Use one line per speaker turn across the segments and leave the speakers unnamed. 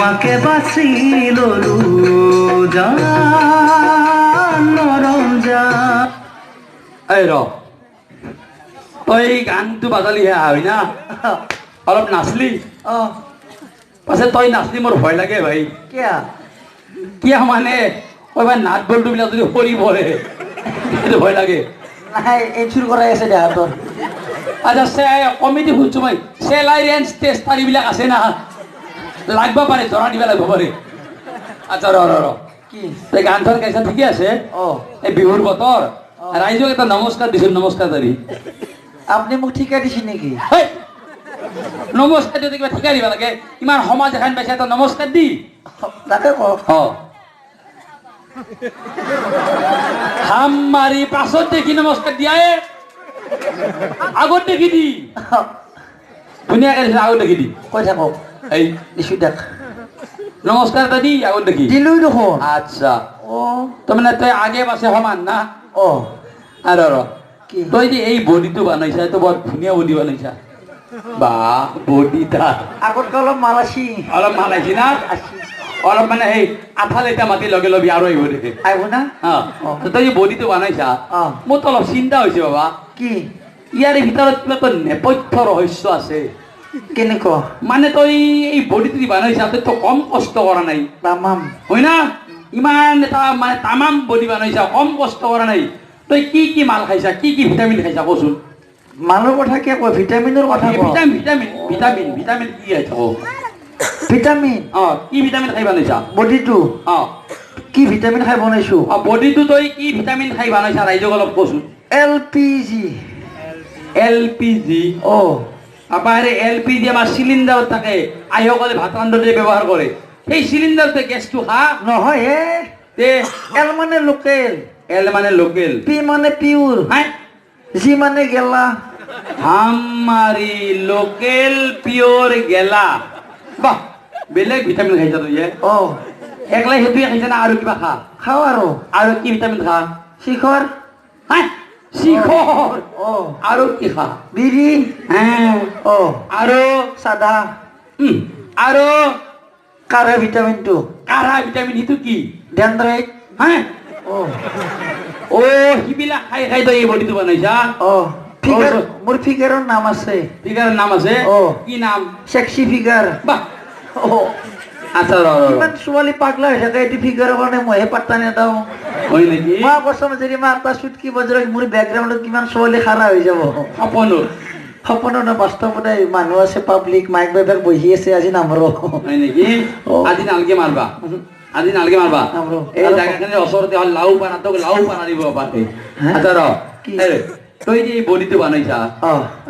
তোমাকে বাছি ললো জান মৰম জান।
এই ৰ, তই গানটো বাজালিহে হয় না, অলপ নাচলি। পাছে তই নাচলি মোৰ ভয় লাগে ভাই।
কিয়া?
কিয়া মানে কইবা নাট বল্টুবিলাক যদি সৰি পৰে, সেইটো ভয় লাগে।
নাই, ইনচুৰ কৰাই আছে দেহাটোৰ।
আচ্ছা, কমিটি শুনছোঁ মই, চেলাই ৰেঞ্জ টেষ্টাৰ এইবিলাক আছে না, লাগব পাৰে, জৰা দিব লাগিব পাৰে। আচ্ছা, ৰ ৰ ৰ।
কি?
তই গান চান গাইছা, ঠিকে আছে। এই বিহুৰ বতৰ, ৰাইজক এটা নমস্কাৰ দিছোঁ, নমস্কাৰ দাৰি।
আপুনি মোক ঠিকা দিছে নেকি?
হেই, নমস্কাৰ দিওঁতে কিবা ঠিকা দিব লাগে? ইমান সমাজ এখন পাইছে, এটা নমস্কাৰ দি।
তাকে কওক।
অ, হাম মাৰি পাছত দেখি নমস্কাৰ দিয়াই, আগত দেখি দি। ধুনীয়াকে দিছে, আগত দেখি দি।
কৈ থাকক।
এই
দিছো দেখ।
নমস্কাৰ এটা দি আগত দেখি।
দিলোই দেখোন।
আচ্ছা। তাৰমানে তই আগে পাছে সমান না?
অ।
আৰু ৰ।
কি?
তই যে এই বডিটো বনাইছা, এইটো বৰ ধুনীয়া বডি বনাইছা বা বডি তাৰ।
আগতকৈ অলপ মাল আছি।
অলপ মাল আহিছে না?
আছি।
অলপ মানে সেই আঠা লেটা মাটি লগে লবি আৰু আহিব দেখে।
আহিব না।
তই যে বডিটো বনাইছা, মোৰতো অলপ চিন্তা হৈছে বাবা।
কি?
ইয়াৰে ভিতৰত কিবা তোৰ নেপথ্য ৰহস্য আছে।
কেনেকুৱা?
মানে তই এই বডিটো যে বনাইছা, তই তো কম কষ্ট কৰা নাই।
তামাম।
হয় না? ইমান এটা মানে তামাম বডি বনাইছা, কম কষ্ট কৰা নাই। তই কি কি মাল খাইছা, কি কি ভিটামিন খাইছা কচোন।
মালৰ কথা কিয় কয়, ভিটামিনৰ কথা কয়।
ভিটামিন ভিটামিন ভিটামিন ভিটামিন কি খাইছা ক।
ভিটামিন?
অ, কি ভিটামিন খাই বনাইছা?
বডিটো?
অ।
কি ভিটামিন খাই বনাইছো?
অ, বডিটো তই কি ভিটামিন খাই বনাইছা, ৰাইজক অলপ কচোন।
L P G.
L P G?
অ।
আমাৰ এল পি জি আমাৰ চিলিণ্ডাৰত থাকে, আইসকলে ভাত ৰান্ধোতে ব্যৱহাৰ কৰে, সেই চিলিণ্ডাৰতে গেছটো খা।
নহয় হে।
তে?
এল মানে লোকেল।
এল মানে লোকেল।
পি মানে পিউৰ।
হাই?
জি মানে গেলা।
হামাৰি লোকেল পিয়ৰ গেলা, বাহ, বেলেগ ভিটামিন খাইছা তই।
অ।
একলাই সেইটোৱে খাইছা না আৰু কিবা খা?
খাওঁ আৰু।
আৰু কি ভিটামিন খা?
শিখৰ।
হা, শিখৰ?
অ।
আৰু কি খা?
বিড়ি।
হে?
অ।
আৰু?
চাদা।
আৰু?
কাঢ়া ভিটামিনটো।
কাঢ়া ভিটামিন সেইটো কি?
ডেন্ড্ৰাইট।
হা?
অ।
অ, সিবিলাক খাই খাই তই এই বডিটো বনাইছা?
অ, ফিগাৰ, মোৰ ফিগাৰৰ নাম আছে।
ফিগাৰৰ নাম আছে?
অ।
কি নাম?
Sexy figure.
বাহ।
অ।
আচ্ছা, ৰ ৰ ৰ।
কিমান ছোৱালী পাগলা হৈ থাকে এইটো ফিগাৰৰ কাৰণে, মইহে পাত্তা নেদাওঁ।
হয় নেকি?
মই কচম, যদি মই এটা চুটকি বজাই মোৰ বেকগ্ৰাউণ্ডত কিমান ছোৱালী খাৰা হৈ যাব।
সপোনত?
সপোনত নহয়, বাস্তৱতে মানুহ আছে, পাব্লিক, মাইক বাপেক বহি আছে, আজি নামৰো।
হয় নেকি?
অ।
আজি নালগে মাৰবা, আজি নালগে মাৰবা।
নামাৰো।
এই জাগাখিনিৰ ওচৰতে হ'ল লাও পাৰা, তোক লাও পাৰা দিব পাৰে।
হে?
আচ্ছা, ৰ।
কি?
এই, তই যে এই বডিটো বনাইছা,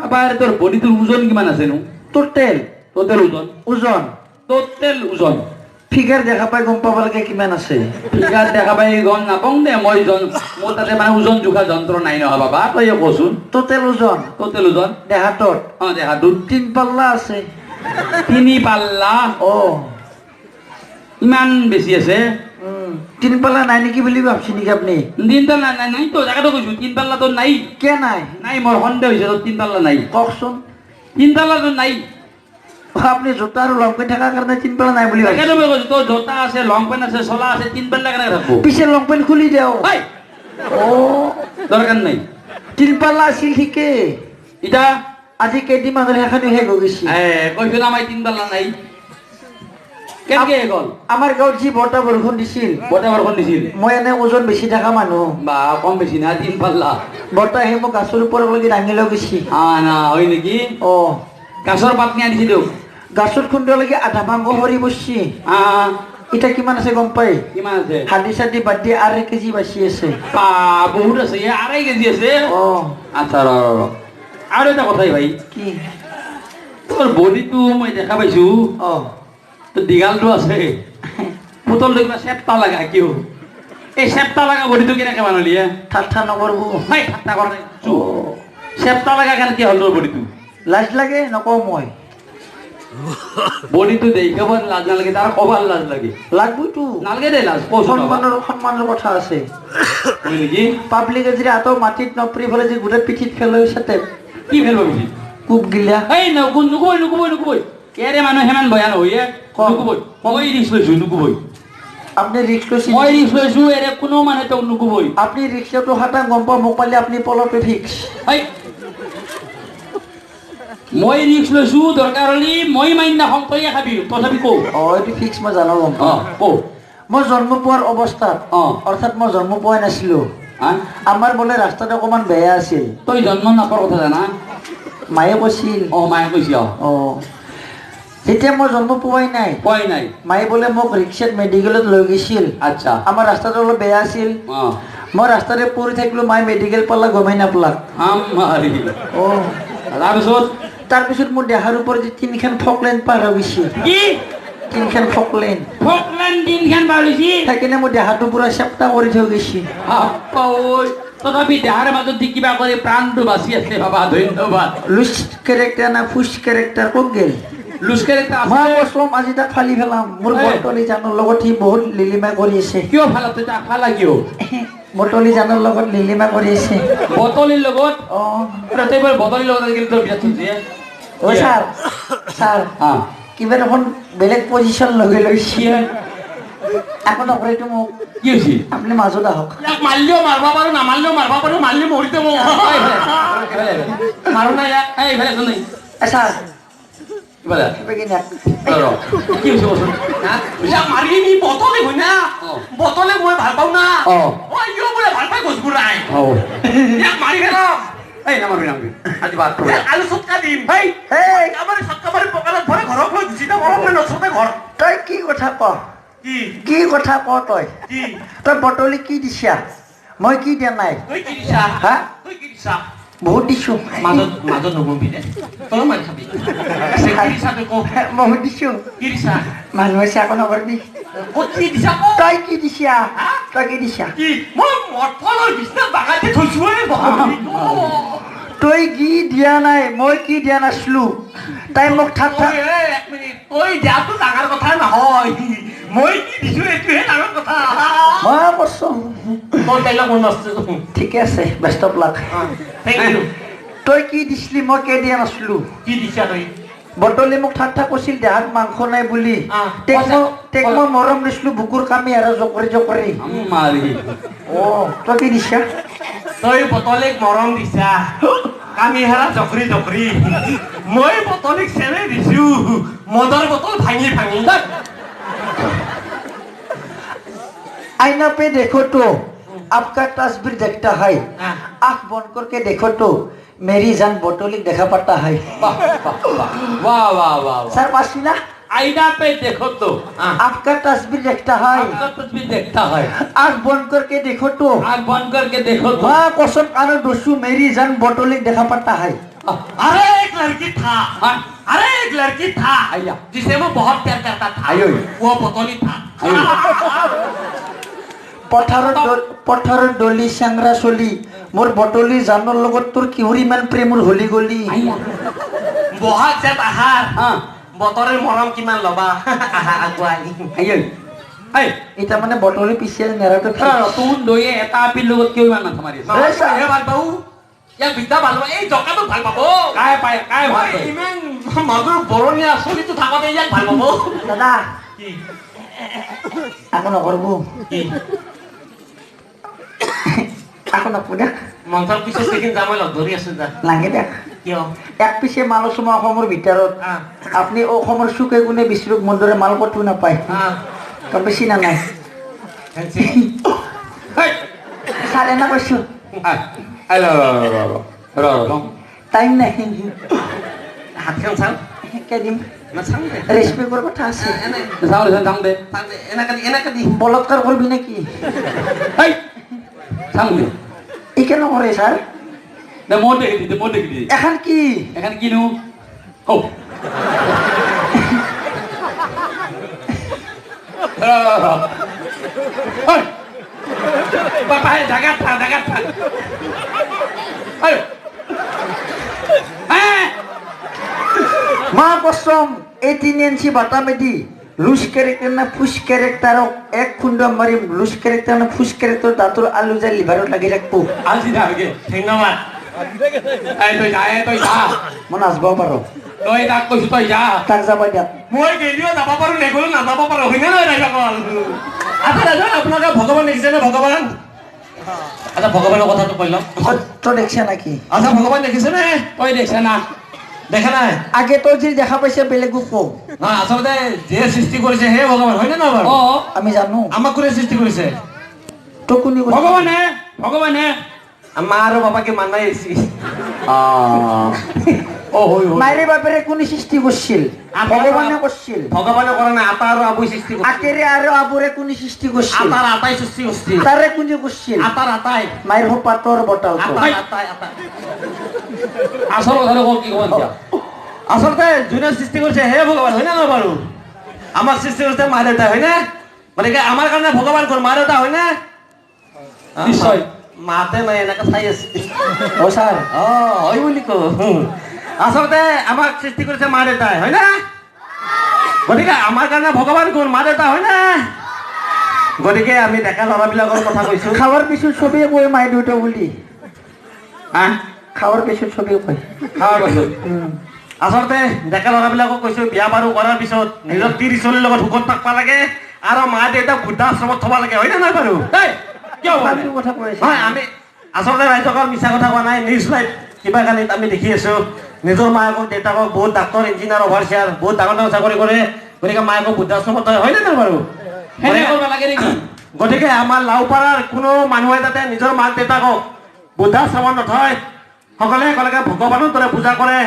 তাৰপৰা তোৰ বডিটোৰ ওজন কিমান আছেনো?
টোটেল?
টোটেল ওজন।
ওজন?
টোটেল ওজন।
ফিগাৰ দেখা পাই গম পাব লাগে কিমান আছে।
ফিগাৰ দেখা পাই গম নাপাওঁ দে মই, মোৰ তাতে মানে ওজন জোখা যন্ত্ৰ নাই নহয় বাবা, তই কচোন।
টোটেল ওজন?
টোটেল ওজন।
দেহাটোত?
অ, দেহাটোত।
তিন পাল্লা আছে।
তিনি পাল্লা?
অ।
ইমান বেছি আছে?
তিন পাল্লা নাই নেকি বুলি ভাবছি নেকি আপুনি?
তিন পাল্লা নাই, নাই তো, জাগাটো কৈছো, তিন পাল্লা তো নাই।
কিয় নাই?
নাই, মোৰ সন্দেহ হৈছে তোৰ তিন পাল্লা নাই।
কওকচোন।
তিন পাল্লাটো নাই।
আপুনি জোতা আৰু লং পেণ্ট থকাৰ কাৰণে তিন পাল্লা নাই বুলি ভাবিছে।
তাকেতো মই কৈছো, তোৰ জোতা আছে, লং পেণ্ট আছে, চোলা আছে, তিন পাল্লা কেনেকে থাকবো?
পিছে লং পেণ্ট খুলি দিওঁ।
হেই!
অ।
দৰকাৰ নাই।
তিন পাল্লা আছিল ঠিকেই।
ইতা?
আজি কেইদিনমান হ'ল সেইখনো শেষ হৈ গৈছে।
এ, কৈছো না মই তিন পাল্লা নাই। কেনেকে শেষ হ'ল?
আমাৰ গাঁৱত যি বতাহ বৰষুণ দিছিল।
বতাহ বৰষুণ দিছিল।
মই এনে ওজন বেছি থকা মানুহ।
বা, কম বেছি না তিন পাল্লা?
বতাহ আহি মোক গাছৰ ওপৰলৈকে দাঙি লৈ গৈছে।
না, হয় নেকি?
অ।
গাছৰ পাত নিয়া দিছিলো।
গাছত খুন্দলৈকে আধা মাংস সৰি বসছি। এতিয়া কিমান আছে গম পাই?
কিমান আছে?
হাডি চাডি বাদ দি 2.5 কেজি বাচি আছে।
বা, বহুত আছে, এই 2.5 কেজি আছে।
অ।
আচ্ছা, ৰ ৰ ৰ, আৰু এটা কথাই ভাই।
কি?
তোৰ বডিটো মই দেখা পাইছো।
অ।
তোৰ দীঘালটো আছে, পুতলটো কিবা চেপটা লগা কিয়? এই চেপটা লগা বডিটো কেনেকে বনালি হে?
ঠাট্টা নকৰব।
হাই, ঠাট্টা কৰা নাই। চেপটা লগা কেনেকে হ'ল তোৰ বডিটো?
লাজ লাগে, নকওঁ মই।
বডিটো দেখিব লাজ নালাগে, তাৰ কবাৰ লাজ লাগে।
লাগবইতো।
নালাগে দে লাজ, কচোন বাবা।
সন্মানৰ কথা আছে।
হয় নেকি?
পাব্লিকে যদি আঁতৰ মাটিত নপৰি পেলাই যদি গোটেই পিঠিত ফেলাই চাতে।
কি ফেলব পিঠিত?
কোব গিলা।
এই নকু, নুকুবই নুকুবই নুকুবই, ইয়াৰে মানুহ সিমান বয়া নহয়। নুকুবই। মই ৰিক্স লৈছো, নুকুবই।
আপুনি ৰিক্স লৈছে?
মই ৰিক্স লৈছো, এৰে কোনো মানুহে তোক নুকুবই।
আপুনি ৰিক্সাটো খাটাং গম পাওঁ, মোক পালে আপুনি পলটো ফিক্স।
মই ৰিক্স লৈছো, দৰকাৰ হ'লে মই মাইন নাখাওঁ, তইয়ে খাবি। তথাপি কওঁ।
অঁ, এইটো ফিক্স, মই জানো, গম পাওঁ।
কওঁ।
মই জন্ম পোৱাৰ অৱস্থাত, অৰ্থাৎ মই জন্ম পোৱাই নাছিলো, আমাৰ বোলে ৰাস্তাটো অকণমান বেয়া আছিল।
তই জন্ম নাপোৱাৰ কথা জানা?
মায়ে কৈছিল।
অঁ, মায়ে কৈছিল।
অঁ, তেতিয়া মই জন্ম পোৱাই নাই।
পোৱাই নাই।
মায়ে বোলে মোক ৰিক্সাত মেডিকেলত লৈ গৈছিল।
আচ্ছা।
আমাৰ ৰাস্তাটো অলপ বেয়া আছিল, মই ৰাস্তাতে পৰি থাকিলো, মায়ে মেডিকেল পালা গমেই নাপালাক। অঁ,
তাৰপিছত?
তাৰপিছত মোৰ দেহাৰ ওপৰত তিনিখন ফকলেন পাৰ হৈ গৈছে।
কি?
তিনিখন ফকলেন।
ফকলেন তিনিখন পাৰ হৈছে?
সেইকাৰণে মোৰ দেহাটো পুৰা চেপ্তা কৰি থৈ গৈছে।
তথাপি দেহাৰ মাজত দি কিবা কৰি প্ৰাণটো বাচি আছে বাবা, ধন্যবাদ।
লুজ কেৰেক্টাৰ না ফুচ কেৰেক্টাৰ ক'ত গেল?
লুজ কেৰেক্টাৰ
মই কৈছম আজি তাক ফালি পেলাম। মোৰ বটলি জানৰ লগত সি বহুত লিলিমা কৰি আছে।
কিয় ফালা তই তাক? ফালা কিয়?
বটলি জানৰ লগত লিলিমা কৰি আছে।
বটলিৰ লগত?
অঁ।
তই বটলিৰ লগত আজিকালি তোৰ বিয়া চলছে।
অ' ছাৰ, ছাৰ, কিবা দেখোন বেলেগ পজিশ্যন লগে লৈছে। একো নকৰেতো মোক।
কি হৈছে?
আপুনি মাজত আহক।
ইয়াক মাৰিলেও মাৰিব পাৰোঁ, নামাৰিলেও মাৰিব পাৰোঁ, মাৰিলে মৰি যাব।
মাৰো নাই ইয়াক। এই ইফালে চোন।
ছাৰ,
কি হৈছে কচোন?
ইয়াক মাৰি বটলে হয় না, বটলে মই ভাল পাওঁ না। ইও বোলে ভাল পাই গছবোৰাই। ইয়াক মাৰি পেলাম।
এই নামাৰবি, নামাৰবি। আজি বাদ
আলু চটকা দিম। আমাৰ চটকা মাৰি পকালত ভৰাই ঘৰত লৈ গুচি যাম। অলপমান নচতে ঘৰ।
তই কি কথা ক? কি কথা ক তই? তই বটলি কি দিছা? মই কি দিয়া নাই?
তই কি দিছা?
হা?
তই কি দিছা?
বহুত দিছো।
মাজত মাজত নকবি দে, তই মাৰি খাবি। কি দিছা তই ক?
বহুত দিছো।
কি দিছা?
মানুহ আছে, একো নকৰিবি।
ক'ত কি দিছা?
তই কি দিছা? তই কি দিছা?
কি মই মঠফলৰ বিছনাত বাগাইতে থৈছো।
তই কি দিয়া নাই? মই কি দিয়া নাছিলো? তাই মোক থাক থাক।
এক মিনিট, তই দিয়াটো ডাঙৰ কথা নহয়, মই কি দিছো এইটোহে ডাঙৰ কথা।
মই কৈছো
তই তাইক মই নাচছো।
ঠিকে আছে, best of luck.
Thank you.
তই কি দিছিলি? মই কি দিয়া নাছিলো?
কি দিছা তই?
বটলি মোক ঠাক ঠাক কৈছিল দেহাত মাংস নাই বুলি। তেক মই মৰম দিছিলো বুকুৰ কামি আৰু জকৰি জকৰি। অ', তই কি দিছা?
তই বটলিক মৰম দিছা কামি হেৰা জকৰি জকৰি। মই বটলিক চেনে দিছো মদৰ বটল ভাঙি ভাঙি।
आईना पे देखो तो आपका तस्वीर देखता है, आंख बंद करके देखो तो मेरी जान बोतली देखा पड़ता है।
वाह वाह वाह वाह
सर पासीना।
आईना पे देखो तो
आपका तस्वीर देखता है,
आपका तस्वीर देखता है,
आंख बंद करके देखो तो,
आंख बंद करके देखो तो,
वाह कसम कानो दोसू मेरी जान बोतली देखा पड़ता है।
अरे एक लड़की था, अरे एक लड़की था जिसे वो बहुत प्यार करता था, वो बोतली था।
পথাৰত দলি চেংৰা চলি মোৰ বটলি জানৰ লগত তোৰ কিহৰ ইমান প্ৰেমৰ হলি গলি।
বহাগ জেঠ আহাৰ বতৰে মৰম কিমান ল'বা আগুৱাই।
এতিয়া মানে বটলি পিছে নেৰাটো
তোৰ দৈয়ে এটা আপিৰ লগত কিয় ইমান মাথা মাৰি আছে?
ভাল পাওঁ ইয়াক বিদ্যা ভাল পাব, এই জকাটোক ভাল পাব।
কাই পায়? কাই ভাল পায়?
ইমান মধুৰ বৰণীয়া চলিটো থাকোতে ইয়াক ভাল পাব।
দাদা
কি
আকৌ নকৰব, আকৌ নকব দে।
মন্থৰ পিছত সেইখিনি যাম, মই লগ ধৰি আছো। যা
লাগে দে।
কিয়?
এক পিছে মাল আছো মই অসমৰ ভিতৰত, আপুনি অসমৰ চুকে কোণে বিচৰক মোৰ দৰে মাল ক'তো নাপায়। গম পাইছি না নাই? ছাৰ এনে কৈছো। টাইম নাই।
হাতখন চাওঁ।
কেইদিন ৰেচপেক্টৰ কথা আছে।
চাওঁ দে।
বলৎকাৰ কৰিবি নেকি?
চাওঁ দে।
ই কেন কৰে ছাৰ?
দে মই দেখি দি, মই দেখি দি।
এখন কি?
এখন কিনো? হৌ। বাবা জাগাত থাক, জাগাত থাক।
মা কসম এই 3 ইঞ্চি বাটামেদি লুজ কেৰেক্টাৰ না ফুচ কেৰেক্টাৰক এক খুন্দা মাৰিম। লুজ কেৰেক্টাৰ না ফুচ কেৰেক্টাৰ দাঁতৰ আলু যাই লিভাৰত লাগি থাকব।
আজি নালাগে।
ধন্যবাদ।
এই তই যা, এই তই যা।
মই নাচব পাৰো।
তই তাক কৈছো তই যা।
তাক যাব দিয়ক।
মই গেলিও যাব পাৰো, নেগ'লেও নাযাব পাৰো, হয়নে নহয় ৰাইজসকল? আচ্ছা ৰাইজসকল, আপোনালোকে ভগৱান দেখিছেনে? ভগৱান? আচ্ছা ভগৱানৰ কথাটো কৈ লওক।
তই দেখছা নেকি?
আচ্ছা ভগৱান দেখিছেনে?
তই দেখছা না?
দেখা নাই।
আগে তই যি দেখা পাইছে বেলেগো কওঁ।
নহয়, আচলতে যিয়ে সৃষ্টি কৰিছে সেই ভগৱান, হয়নে নহয় বাৰু?
আমি জানো।
আমাক কোনে সৃষ্টি কৰিছে?
তই কোনে কৈছে?
ভগৱানে, ভগৱানে।
মা আৰু বাবাকে মানাই আহিছে।
মায়েৰে বাপেৰে কোনে সৃষ্টি কৰিছিল? ভগৱানে কৰিছিল।
ভগৱানে কৰা নাই, আতা আৰু আবুই সৃষ্টি কৰিছিল।
আতেৰে আৰু আবুৰে কোনে সৃষ্টি কৰিছিল?
আতাৰ আতাই সৃষ্টি কৰিছিল।
তাৰে কোনে কৰিছিল?
আতাৰ আতাই।
মায়েৰ পাতৰ বটাও।
আতাই আতাই আতাই।
আচল কথাটো কওঁ, কি ক'ব এতিয়া?
আচলতে যোনে সৃষ্টি কৰিছে সেই ভগৱান, হয়নে নহয় বাৰু? আমাক সৃষ্টি কৰিছে মা দেউতাই, হয়নে? গতিকে আমাৰ কাৰণে ভগৱান কোন? মা দেউতা, হয়নে?
নিশ্চয়।
মাতে নাই, এনেকে চাই আছে।
অ ছাৰ।
অ হয় বুলি কওঁ। আচলতে আমাক সৃষ্টি কৰিছে মা দেউতাই, হয়নে? গতিকে আমাৰ কাৰণে ভগৱান কোন? মা দেউতা, হয়নে? গতিকে আমি ডেকা ল'ৰাবিলাকৰ কথা কৈছোঁ।
খাৱাৰ পিছত চবেই কয় মাই দেউতা বুলি।
হা?
খাৱাৰ পিছত চবেই কয়।
খাৱাৰ পিছত।
আচলতে ডেকা ল'ৰাবিলাকক কৈছোঁ, বিয়া বাৰু কৰাৰ পিছত নিজৰ তিৰি চলিৰ লগত সুখত থাকিব লাগে আৰু মা দেউতাক বৃদ্ধাশ্ৰমত থ'ব লাগে, হয়নে নহয় বাৰু?
কিয়
কথা কৈ আছে?
হয়, আমি আচলতে ৰাইজসকল মিছা কথা কোৱা নাই। নিউজ লাইভ কিবা কানিত আমি দেখি আছোঁ, নিজৰ মায়েকক দেউতাকক বহুত ডাক্তৰ, ইঞ্জিনিয়াৰ, অভাৰচিয়াৰ, বহুত ডাঙৰ ডাঙৰ চাকৰি কৰে, গতিকে মায়েকক বৃদ্ধাশ্ৰমত থয়, হয়নে নহয় বাৰু? গতিকে আমাৰ লাওপাৰাৰ কোনো মানুহে যাতে নিজৰ মাক দেউতাকক বৃদ্ধাশ্ৰমত নথয়, সকলোৱে একেলগে ভগৱানৰ দৰে পূজা কৰে।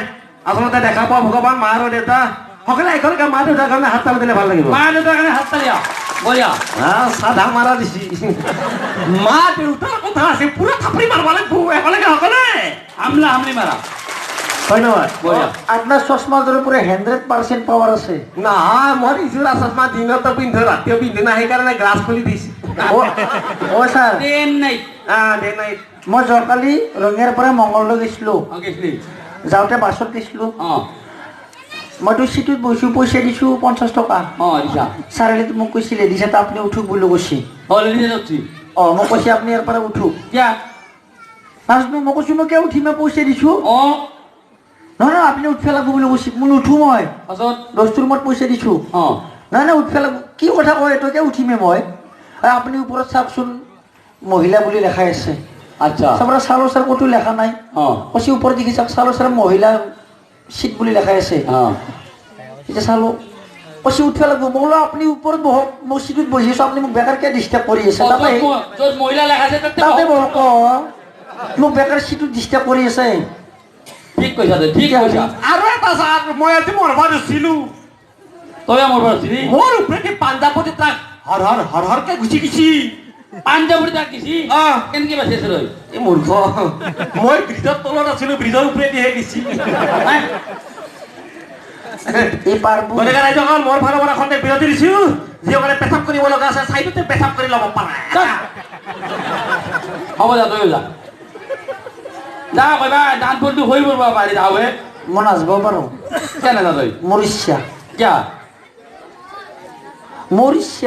আচলতে দেখা পোৱা ভগৱান মা আৰু দেউতা, সকলোৱে একেলগে মা দেউতাৰ কাৰণে হাত তালি দিলে ভাল লাগিব।
মা দেউতাৰ কাৰণে হাত তালি। বঢ়িয়া।
চাধা মাৰা দিছি। মা দেউতাৰ কথা আছে, পুৰা থাপৰি মাৰিব লাগিব একেলগে সকলোৱে।
হামলা হামলি মাৰা।
হয় নহয়?
বঢ়িয়া।
আপোনাৰ চশমা দৰে পুৰা 100% পাৱাৰ আছে।
নহয়, মই ইযোৰা চশমা দিনতো পিন্ধো, ৰাতিও পিন্ধো না, সেইকাৰণে গ্লাছ খুলি দিছে।
অ sir.
Day and night.
Day night.
মই যোৱাকালি ৰঙিয়াৰ পৰা মংগলদৈ গৈছিলোঁ। যাওঁতে বাছত গৈছিলোঁ। মইতো চিটত বহিছোঁ, পইচা দিছোঁ 50 টকা। চাৰিআলিত মোক কৈছে লেডিজ এটা আপুনি উঠোক বুলি কৈছে। অ মোক কৈছে আপুনি ইয়াৰ পৰা উঠোক। নাজানো, মই কৈছোঁ মই কিয় উঠিম, মই পইচা দিছোঁ। নহয় নহয়, আপুনি উঠিব লাগিব বুলি কৈছে। মই নুঠো, মই দস্তুৰ মত পইচা দিছোঁ। নহয় নহয়, উঠিব লাগিব। কি কথা কয়, তই কিয় উঠিমে মই? আপুনি ওপৰত চাওকচোন, মহিলা বুলি লেখাই আছে।
আচ্ছা।
চাপৰা চালো ছাৰ ক'তো লেখা নাই। কৈছে ওপৰত দেখি চাওক, চালো ছাৰ মহিলা চিট বুলি লেখাই আছে। এতিয়া চালো, কৈছে উঠিব লাগিব। মই বোলো আপুনি ওপৰত বহক, মই চিটত বহি আছোঁ, আপুনি মোক বেকাৰকৈ ডিষ্টাৰ্ব কৰি আছে। তাতে বহক, মোক বেকাৰ চিটত ডিষ্টাৰ্ব কৰি আছে।
ঠিক কৈছা, ঠিক কৈছা।
আৰু এটা ছাৰ, মই আজি মৰবা ধৰিছিলোঁ।
তই মৰবা ধৰিছিলি?
মোৰ ওপৰেদি পাঞ্জাৱতী ট্ৰাক হৰ হৰ হৰ হৰকে গুচি গৈছি।
পাঞ্জাৱতী ট্ৰাক গেছি? কেনেকে বাচি আছে তই?
এই মূৰ্খ, মই ব্ৰিজৰ তলত আছিলোঁ, ব্ৰিজৰ ওপৰেদিহে গেছি। গতিকে ৰাইজসকল, মোৰ ফালৰ পৰা খন্তেক বিৰতি দিছোঁ। যিসকলে পেচাব কৰিব লগা আছে চাইডতে পেচাব কৰি ল'ব পাৰে।
হ'ব যা, তইও যা। যা কইবা দান ফুলটো হৈ পৰিব পাৰি যাওঁহে।
মই নাচব পাৰোঁ।
কিয় নাযা তই?
মোৰ ইচ্ছা।
কিয়?
মোৰ ইচ্ছা।